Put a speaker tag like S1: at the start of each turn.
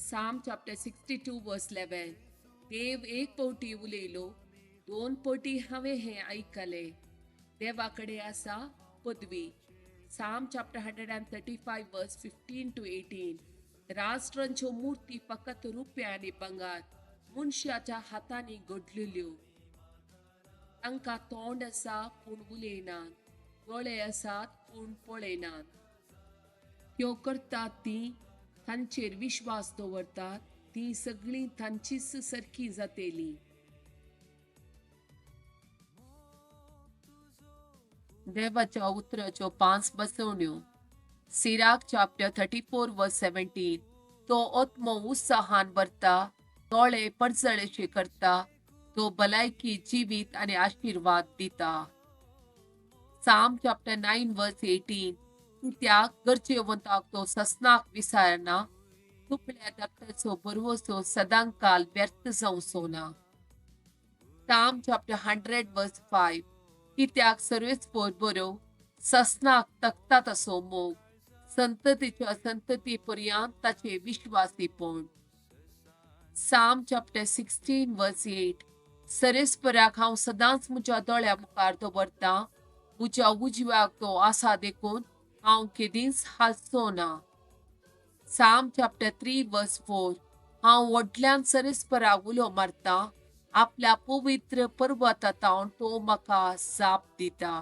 S1: Psalm chapter 62 verse 11. देव एक पवटी उलयलो, दोन पवटी हांवें हें आयकलें. देवा कडेन आसा पदवी. Psalm chapter 135 verse 15 to 18. राष्ट्रांच्यो मुर्ती फकत रुप्या आनी भांगर, मनशाच्या हातांनी घडलेल्यो. तांकां तोंड आसा पूण उलयनात, दोळे आसात पूण पळयनात. त्यो करतात ती तांचेर विश्वास दवरतात ती सगळीं तांचीच सारकी जातेली. देवाच्या उतराच्यो पांच बसवण्यो. Sirach chapter 34 verse 17. तो आत्मो उत्साहान भरता, दोळे परजळेशे करता, तो भलायकी, जिवीत आनी आशिर्वाद दिता. Psalm chapter 9 verse 18. कित्याक गरजेवंताक तो ससनाक विसारना, दुबळ्या धाकट्याचो भरवंसो सदांकाल व्यर्थ जावचो ना. Psalm chapter 100 verse 5. कित्याक सर्वेस्पर बरो, ससनाक तकता तसो मोग, संततीच्या संतती पर्यंत ताचे विश्वासीपण. Psalm chapter 16 verse 8. सरेस्पराक हांव सदांच म्हज्या दोळ्या मुखार दवरतां, म्हज्या उजव्याक तो आसा देखून हांव केदींच हालचो ना. Psalm chapter 3 verse 4. हांव व्हडल्यान सरेस्पराक उलो मारतां, आपल्या पवित्र पर्वता तावन तो म्हाका जाप दिता.